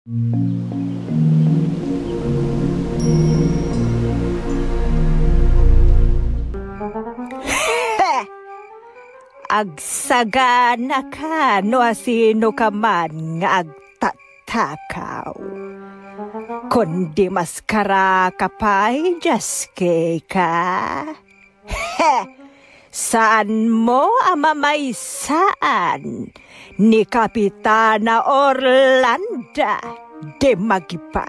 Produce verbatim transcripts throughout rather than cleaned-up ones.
Heh! Agsaganaka no asinoka man nga agtatakaw. Kundi maskaraka pay, Jaskeka. Heh! Saanmo a mamaysaan ni Kapitana Orlanda de Magipa.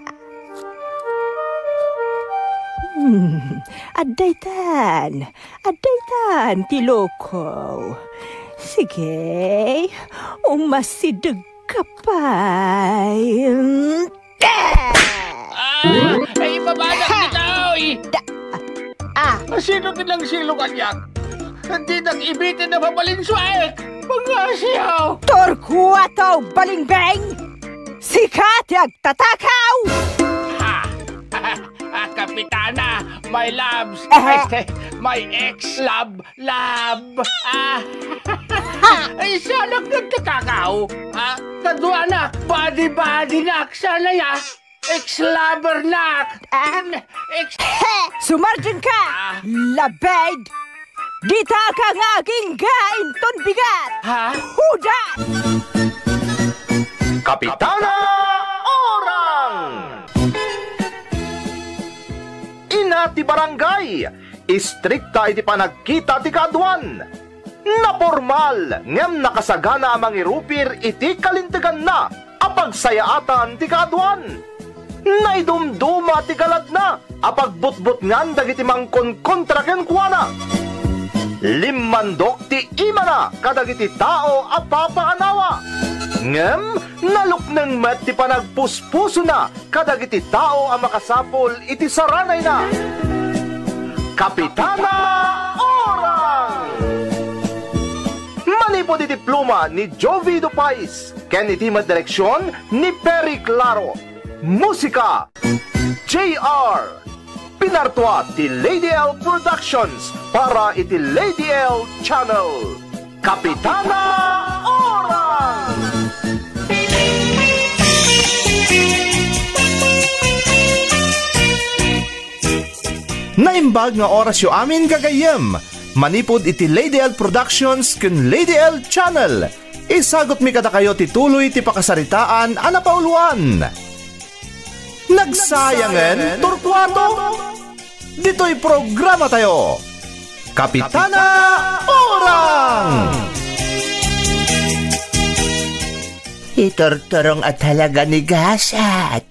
Hmm, addaytan, addaytan ti loko. Sige, umasidegka pay. Ah! Ay, ibabanak kita, oy! Da-, ah. Sino ti nangsilo kaniak? Dinak ibiti na mabalinsuaek! Mga siyaw! Turkuato, balingbeng! Sika ti agtatakaw! Ah, ah, Kapitana, my loves, Aha. Este, my ex-love, love, ah. Ay, siya nagtatakaw, ah. Kaduana, body-body na, sana ya. Ex-lover na. Am, ex- Sumardienka, Ah. Labed! Ditaka nga agingga inton bigat! Ha? Huda! Kapitana Orang! Ina ti barangay, istrikta iti panagkita ti kaaduan. Napormal ngem nakasagana a mangirupir iti kalinteganna a pagsayaatan ti kaaduan. Naidumduma ti galadna a pagbutbutngan dagiti mangkonkontra kenkuana. Limmandok ti imana kadagiti tao a papaanawa. Ngem nalukneng met ti panagpuspusona kadagiti tao a makasapul iti saranayna. Kapitana Orang! Manipud iti pluma ni Jovi Dupais ken iti met direksion ni Perry Claro. Musika, J R. Pinartua ti Lady L Productions para iti Lady L Channel. Kapitana Orang! Naimbag nga orasyo amin, gagayyem. Manipud iti Lady L Productions ken Lady L Channel, isagutmi kadakayo ti tuloy ti pakasaritaan a napauluan. Nagsayangen, Torquato? Ditoy programa tayo, Kapitana Orang! Iturturong a talaga ni gasat.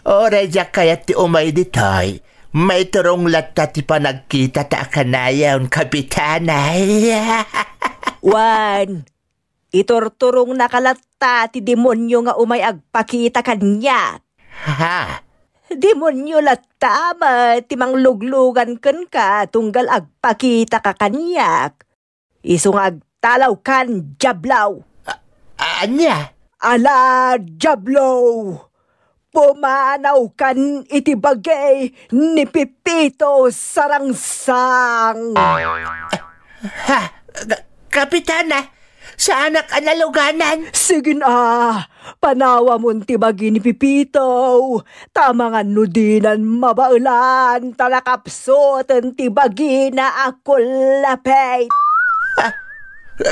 Uray diak kayat ti umay ditoy, maiturong latta ti panagkita ta a kanayon, Kapitana. Wen, iturturongnaka latta ti demonio nga umay agpakita kaniak. Ha? Demonio latta met ti mangluglugan kenka tunggal agpakitaka kaniak. Isu nga agtalawkan, Diablo! A-, ania? Ala, Diablo! Pumanawkan iti bagi ni Pepito Sarangsang! Ha? Ka-, Kapitana, saanak a naluganan? Sige na, panawamon ti bagi ni Pepito, ta amangan no dinan mabaelan ta nakapsuten ti bagina a kullapit. Ah,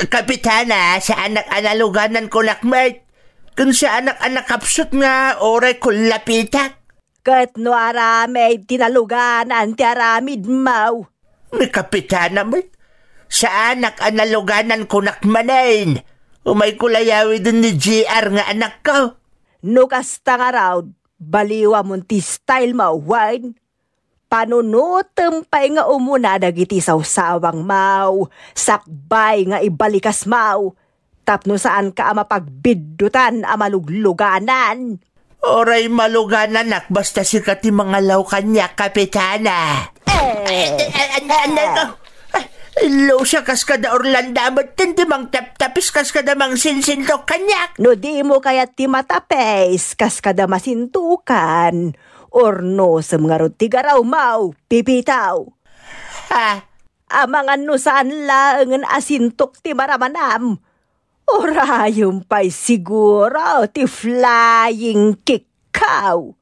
Kapitana, saanak a naluganan kunak met. Ken saanak a nakapsut nga uray kullapitak. Ket no aramid ti naluganan ti aramidmo. Ni Kapitana met, saanak a naluganan kunak manen. Umayko layawiden ni J R nga anakko. No kasta ngarud, baliwamon ti style mo, wen? Panunotem pay nga umuna dagiti sawsawangmo, sakbay nga ibalikasmo, tapno saanka a mapagbiddutan a malugluganan. Uray malugananak, basta sika ti mangalaw kaniak, Kapitana. Eh. Ay, ay, ay, ay, ay, ay, ay, Lucia, kas kada Orlando met ti mangtaptapis, kas kada mangsinsintok kaniak. No dimo kayat ti matapis, kas kada masintukan, urnosem ngarud ti garawmo, Pipitaw. Ha? Amangan no saan laengen a sintok ti maramanam. Urayem pay siguro ti flying kickko.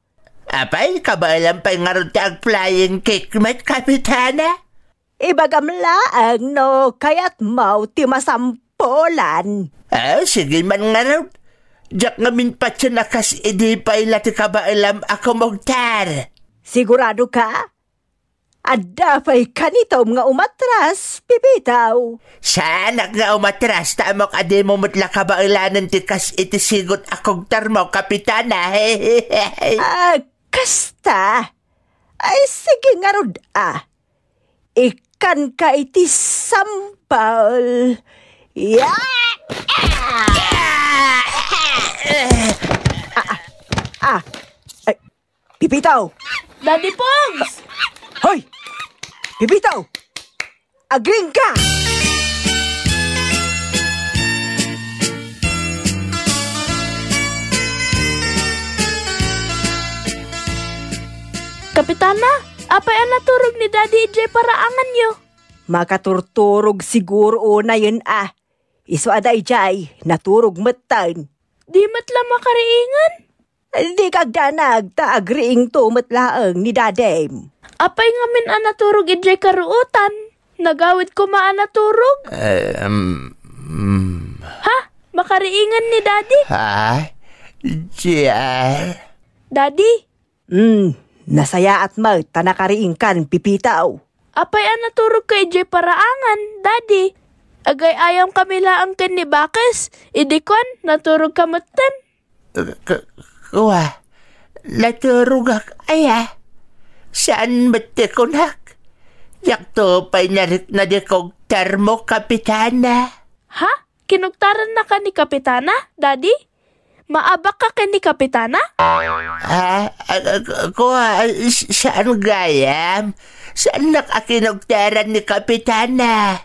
Apay, kabaelam pay ngarud ti ag-flying kick met, Kapitana? Ibagam laeng no kayatmo ti masampulan. Ah, sige man ngarud. Diak ngamin patien a kas idi pay la ti kabaelam a kumugtar. Sigurado ka? Adda pay kanitom nga umatras, Pipitaw? Saanak nga umatras, ta ammok a dimo met la kabaelanen ti kas iti sigut a kugtarmo, Kapitana. Ah, kasta? Ay, sige ngarud, a. Ikkanka iti sampal. Ya! Ah, ah, ah. Ay, Pipitaw! Daddy Pogs! Hoy! Pipitaw! Agriingka! Kapitana, apay a naturog ni Daddy idiay paraanganyo? Makaturturog siguro unayen a. Isu a daydiay, naturog metten. Di met la makariingen? Dika agdanag, ta agriingto met laeng ni Dadem. Apay ngamin a naturog idiay karuotan? Nagawid koma a naturog? Eh, um, mm. Ha? Makariingen ni Daddy? Ha? Diay? Daddy? Hmm, nasayaat met ta nakariingkan, Pipitaw. Apay a naturogka idiay paraangan, Daddy? Agay-ayamkami laeng ken ni Bakes, idi kuan, naturogka metten. K-, k-, kua, naturogak aya? Saan met ti kunak? Diakto pay narikna di kugtarmo, Kapitana. Ha? Kinugtarannaka ni Kapitana, Daddy? Maabakka ken ni Kapitana? Ah, ah, ah, kua, s-, saan gayam? Saannak a kinugtaran ni Kapitana?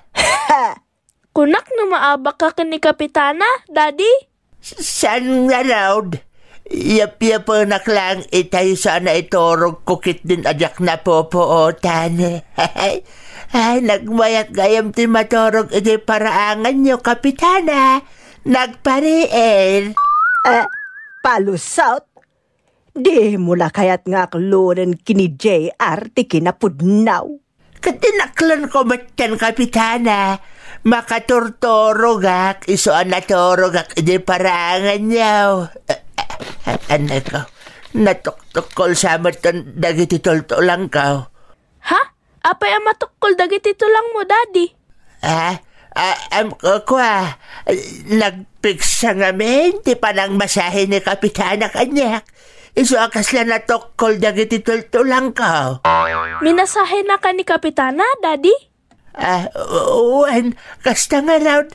Kunak no maabakka ken ni Kapitana, Daddy? S-, saan ngarud? Yapyapanak laeng itay sana iturogko ketdin a diak napupuotan. Ay, nagmayat gayam ti maturog iti paraanganyo, Kapitana. Nagpariir. Eh, palusot? Dimo la kayat nga aklonen ken ni J R ti kinapudno? Ket inaklonko metten, Kapitana. Makaturturogak, isu a naturogak iti paraanganyo. Eh, eh, eh, aneko, natuktukkol sa metten dagiti tultulangko. Ha? Apay a matukkol dagiti tulangmo, Daddy? Ah, ah, em, ku-, kua, nagpigsa ngamin ti panangmasahe ni Kapitana kaniak. Isu a kasla natukkol dagiti tultulangko. Minasahenaka ni Kapitana, Daddy? Ah, u-, wen, kasta ngarud.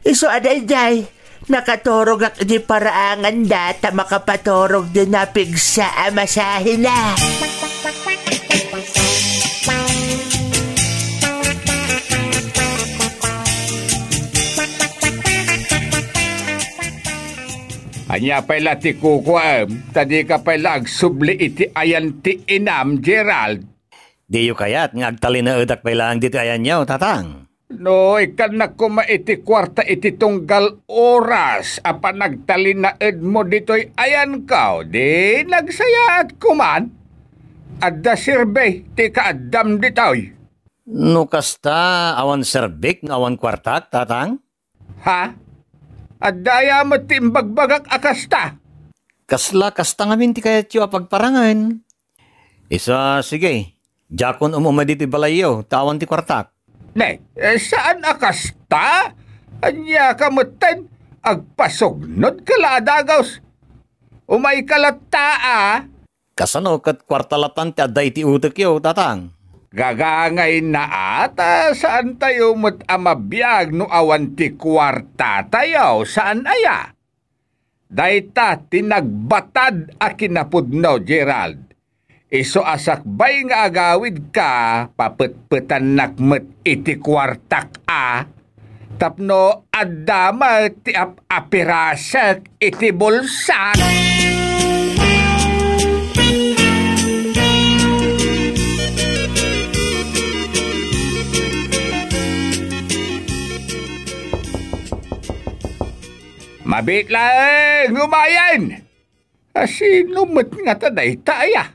Isu a daydiay, nakaturogak iti paraanganda ta makapaturog ti napigsa a masahena. Ania pay la ti kukuaem, ta dika pay la agsubli iti ayan ti inam, Gerald? Diyo kayat nga agtalinaedak pay laeng ditoy ayanyo, Tatang? No ikkannak koma iti kuarta iti tunggal oras a panagtalinaedmo ditoy ayanko, di nagsayaat koman. Adda serbi ti kaaddam ditoy. No kasta, awan serbik no awan kuartak, Tatang? Ha? Adda aya met ti imbagbagak a kasta? Kasla kasta ngamin ti kayatyo a pagparangen? Isu a, sige, diakon um-uma ditoy balayyo, ta awan ti kuartak. Ne, eh, saan a kasta? Ania ka metten? Agpasugnod ka la a dagus. Umay ka latta, a. Kasano ket kuarta latan ti adda iti utekyo, Tatang? Gagangayna a ta saantayo met a mabiag no awan ti kuartatayo, saan aya? Dayta ti nagbatad a kinapudno, Gerald. Isu a sakbay nga agawidka, papetpetannak met iti kuartak a, tapno adda met ti ap-apirasek iti bulsak. Wait laeng, umayen! A, sino met ngata dayta aya?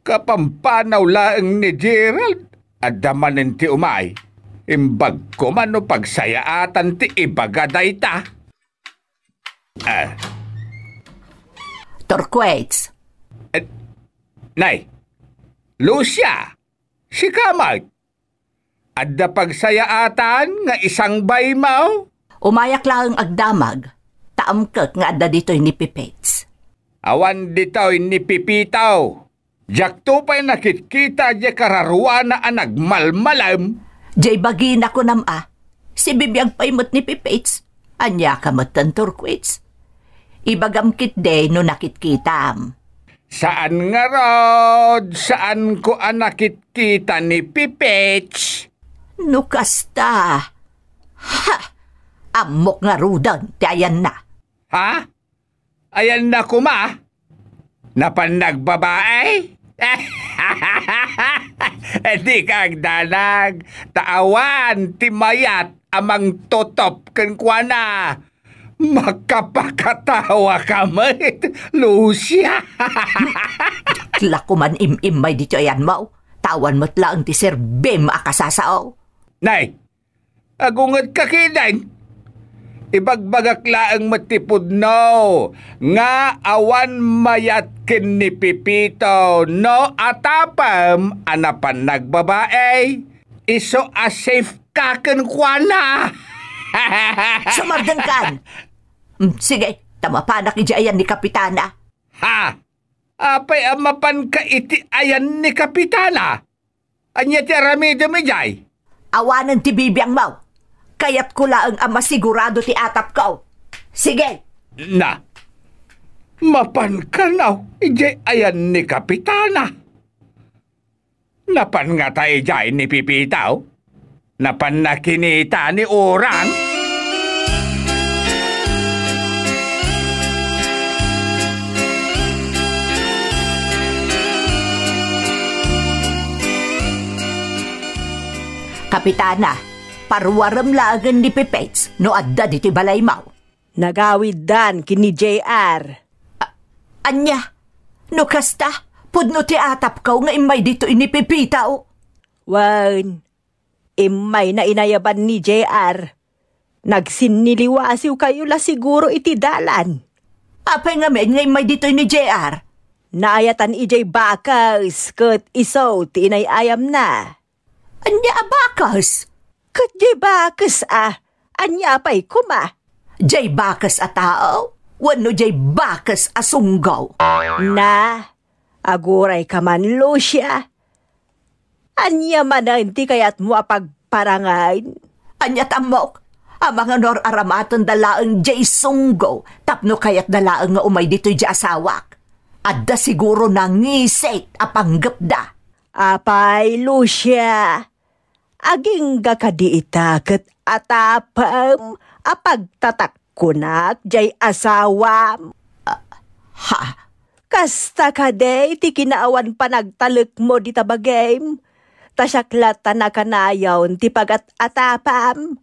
Kapampanaw laeng ni Gerald, adda manen ti umay. Imbag koma no pagsayaatan ti ibaga dayta. Ah. Turquets. Eh, nay, Lucia, sika met. Adda pagsayaatan nga isangbaymo? Umayak laeng agdamag, ta amkek nga adda ditoy ni Pipits. Awan ditoy ni Pipito. Diakto pay nakitkita diay kararuana a nagmalmalem. Diay bagina kunam a, sibibiag pay met ni Pipits. Ania ka metten, Turquets? Ibagam ketdi no nakitkitam. Saan ngarud, saanko a nakitkita ni Pipits. No kasta, ha! Ammok ngaruden ti ayanna. Ha? Ayanna koma? Napan nagbabae? Dika agdanag, ta awan ti mayat a mangtutop kenkuana. Makapakatawa ka met, Lucia. Dakla koman im-immay ditoy ayanmo, ta awan met laeng ti serbim a kasasao. Nay, agungetka ketdin. Ibagbagak laeng met ti pudno nga awan mayat ken ni Pipito no atapem a napan nagbabae. Isu a safe ka kenkuana. Sumardengkan! Mm, sige, ta mapanak idiay ayan ni Kapitana. Ha? Apay a mapanka iti ayan ni Kapitana? Ania ti aramidem idiay? Awanen ti bibiangmo. Kayatko laeng a masigurado ti atapko. Sige. Na, mapanka no idiay ayan ni Kapitana? Napan ngata idiay ni Pipito? Napanna kinita ni Orang? Kapitana, paruarem laengen ni Pipits no adda ditoy balaymo. Nagawiddan ken ni J R. A-, ania? No kasta, pudno ti atapko nga immay ditoy ni Pipito. Wen, immayna inayaban ni J R. Nagsinniliwasiwkayo la siguro iti dalan. Apay ngamin nga immay ditoy ni J R? Naayatan idiay bakes ket isu ti inay-ayamna. Ania a bakes? Ket diay bakes a, ania pay koma? Diay bakes a tao wenno diay bakes a sunggo? Na, agurayka man, Lucia. Ania manen ti kayatmo a pagparangen? Ania ti ammok? Amangan no ar-aramatenda laeng diay sunggo tapno kayatda laeng nga umay ditoy diay asawak. Adda siguro nangisit a panggepda. Apay, Lucia, agingga kadi ita ket atapem a pagtatakkunak diay asawam? Ah, ha? Kasta kadi ti kinaawan panagtalekmo dita bagim, ta siak latta nakanayon ti pagat-atapam.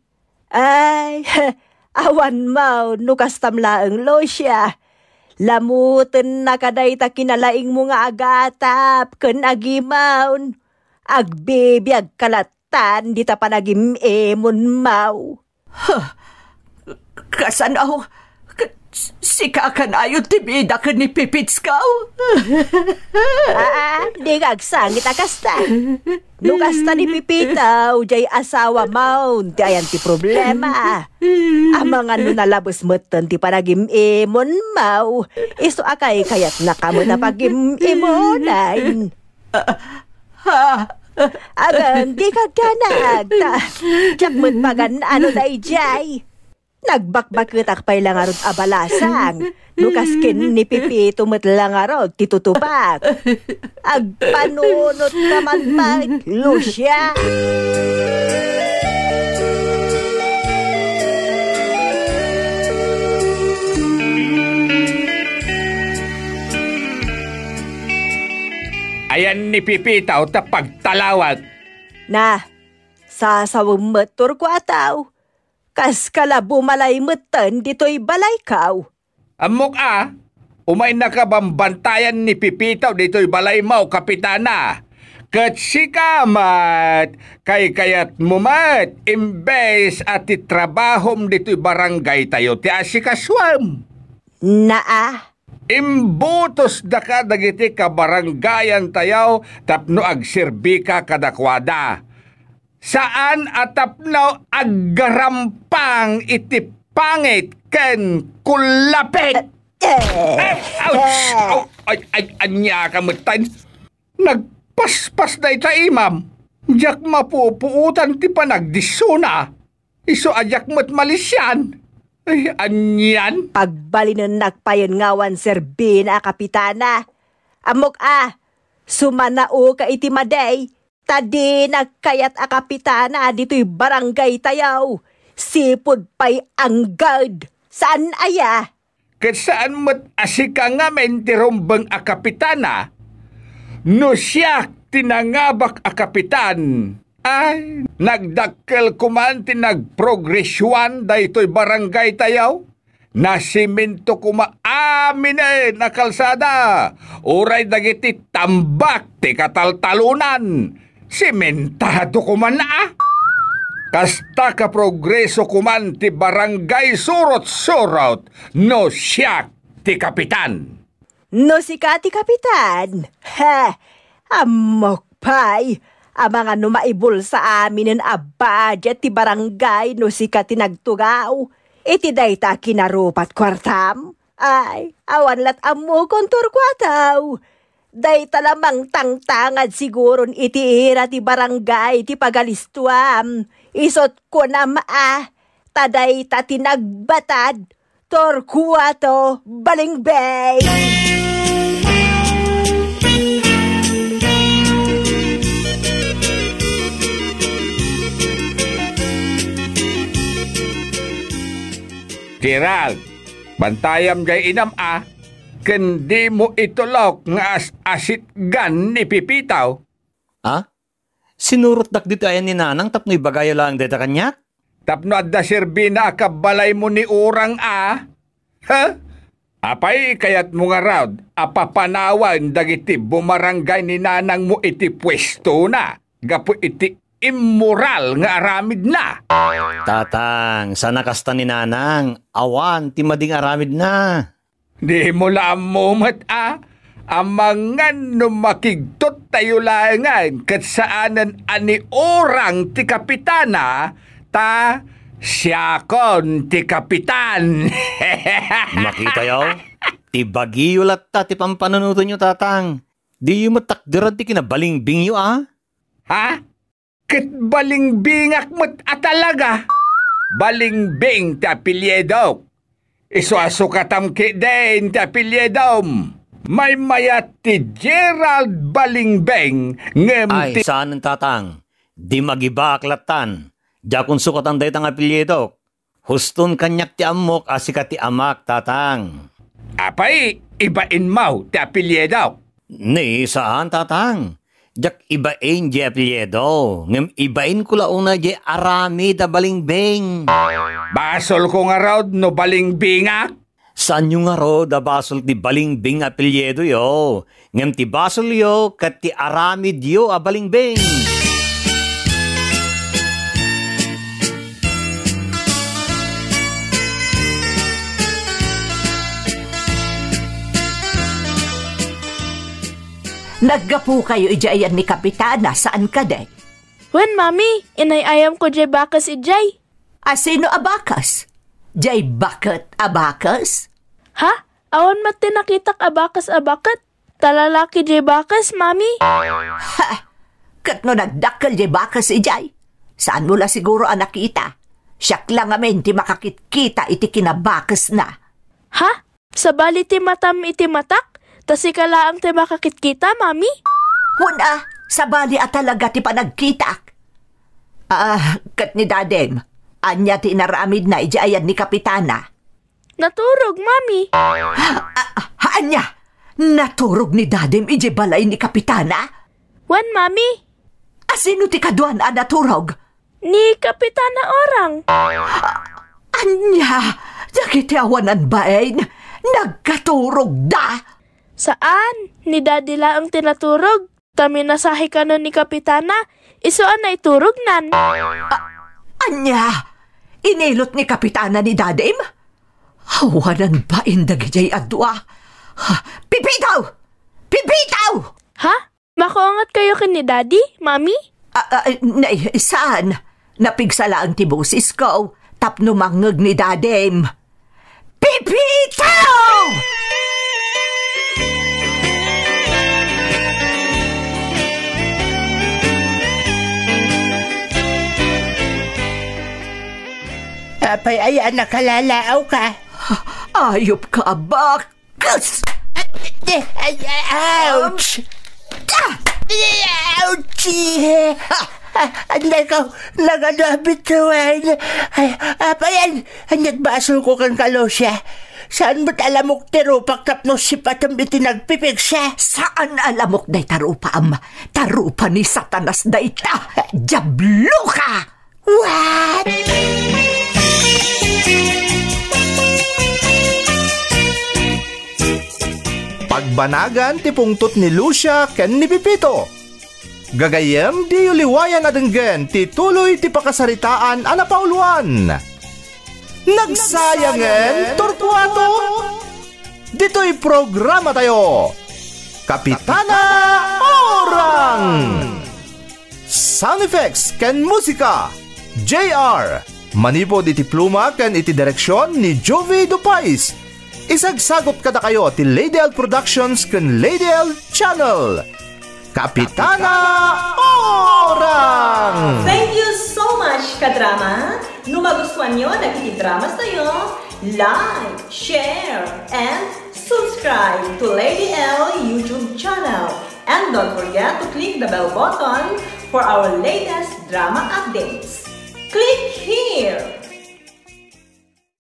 Ay, awan maw no kastam laeng, Lucia. Lamutennaka dayta kinalaingmo nga agatap ken agimon. Agbibiagka lattan dita panagim-imonmo. Huh, kasano? K-, sika kanayon ti bida ken ni Pipitsko? Aa, dika agsangit a kasta. No kasta ni Pipito, diay asawam ti ayan ti problema. Amangan no nalabes metten ti panagim-imonmo, isu a kaykayatnaka met a pagim-imonan. Ah, ha? Agan, dika agdanag, ta diak met pagan-ano daydiay. Nagbakbaketak pay la ngarud a balasang, no kas ken ni Pipito met la ngarud ti tutupak. Agpanunotka man met, Lucia. Ayan ni Pipito ta pagtalawag. Na, sasawem met, Turquets. Kaskala bumalay metten ditoy balaykaw. Ammok a, umaynaka bambantayan ni Pipitaw ditoy balaymo, Kapitana. Ket sika met, kaykayatmo met, imbes a ti trabahom ditoy barangaytayo ti asikasuem. Naa. Imbutos daka dagiti kabarangayantayo tapno agserbika kadakuada. Saan a tapno aggarampang iti pangit ken kullapit. Eh, eh, Ay, ouch! eh. Aw, ay, ay, ania ka metten? Nagpaspas dayta imam. Diak mapupuotan ti panagdissona. Isu a diak met malisian. Ay, anian? Pagbalinennak payen nga awan serbina a kapitana. Ammok a, sumanaoka iti madi, ta dinak kayat a kapitana ditoy barangaytayo. Sipud pay anggad. Saan aya? Ket saan met a sika ngamin ti rumbeng a kapitana, no siak ti nangabak a kapitan. Ay, nagdakkel koman ti nagprogresuan daytoy barangaytayo. Nasimento koma aminen a kalsada, uray dagiti tambak ti kataltalonan. Simentado koman a. Kasta kaprogreso koman ti barangay Surot-Surot no siak ti kapitan. No sika ti kapitan, ha, ammok pay, amangan no maibulsa aminen a budget ti barangay no sika ti nagtugaw iti dayta kinarupat kuartam. Ay, awan lat ammokon, Torcuato. Dayta la mangtangtangad siguron iti ira ti barangay ti pagalistuam. Isut' kunam a, ta dayta ti nagbatad, Torcuato Balingbing. Gerald, bantayam jay inam a, ken dimo itulok nga as-asitgan ni Pipitaw. Ha? Sinurotdak ditoy ayan ni Nanang tapno ibagayo laeng dayta kaniak? Tapno adda serbina a kabbalaymo ni Urang a? Ha? Apay kayatmo ngarud a papanawen dagiti bumarangay ni nanangmo iti puestona gapu iti immoral nga aramidna? Tatang, saan a kasta ni Nanang, awan ti madi nga aramidna. Dimo la ammo met a, amangan no makigtottayo laengen ket saanen a ni Urang ti kapitana, ta siakon ti kapitan. Makitayo, ti bagiyo latta ti pampanunotenyo, Tatang. Diyo met takderan ti kinabalingbingyo a? Ha? Ket balingbingak met a talaga. Balingbing ti apelyidok. Isu a sukatam ketdin ti apelyidom. Maymayat ti Gerald Balingbing ngem Ay, ti saanen, Tatang. Di magibaak lattan. Diakon sukatan dayta nga apelyidok. Huston kaniak ti ammok a sika ti amak, Tatang. Apay, ibainmo ti apelyidok? Ni, saan, Tatang. Diak ibain diay apelyido, ngem ibainko la unay diay aramid a balingbing. Basolko ngarud no balingbingak? Saanyo ngarud a basol ti balingbing a apelyidoyo, ngem ti basolyo ket ti aramidyo a balingbing. Naggapukayo idiay ayan ni Kapitana, saan kadi? Wen, Mami, inay-ayamko diay bakes idiay. A sino a bakes? Diay baket a bakes? Ha? Awan met ti nakitak a bakes a baket? Ta lalaki diay bakes, Mami. Ha! Ket no nagdakkel diay bakes idiay, saanmo la siguro a nakita. Siak la ngamin ti makakitkita iti kinabakesna. Ha? Sabali ti matam iti matak, ta sika laeng ti makakitkita, Mami? Wen a, sabali a talaga ti panagkitak. Ah, ket ni Dadem, ania ti inaramidna idiay ayan ni Kapitana? Naturog, Mami. Ah, ania? Naturog ni Dadem idiay balay ni Kapitana? Wen, Mami. A sino ti kaduan a naturog? ni Kapitana Orang. Ania, dagiti awanan bain, nagkaturogda? Saan, ni Daddy laeng ti naturog. Ta minasahe kano ni Kapitana, isu a naiturognan. A-, ania? Inilot ni Kapitana ni Dadim? Awanan bain dagijay a dua. Ha, Pipito! Pipito! Ha? Makuangat kayo ken ni Daddy, Mami? A, a, nay, saan. Napigsa laeng ti bosesko tapno mangngeg ni Dadim. Pipito! Apay aya a nakalalaawka? Ayupka, Abak! Kus! Ay, ay, ay, ouch! Ah! Ay, ouch! Ah, ah, anday ko, nagano a bituin. Ay, apay, an-, ania't basolko kenka, Lucia? Saan met a lamok ti rupak tapno sipatem iti nagpipigsa? Saan a lamok dayta rupaam? Ta rupa ni Satanas dayta! Diabloka! What? Pagbanagan ti pungtot ni Lucia ken ni Pipito. Gagayyem, diyo liwayan a denggen ti tuloy ti pakasaritaan a napauluan. Nagsayangen, Torquato! Ditoy programatayo, Kapitana Orang! Sound effects ken musika, J R. Manipud iti pluma ken iti direksion ni Jovie Dupais. Isagsagot kadakayo ti Lady L Productions ken Lady L Channel. Kapitana Orang! Thank you so much, kadrama! No magustuanyo dagiti dramas tayo, like, share, and subscribe to Lady L YouTube channel. And don't forget to click the bell button for our latest drama updates. Click here!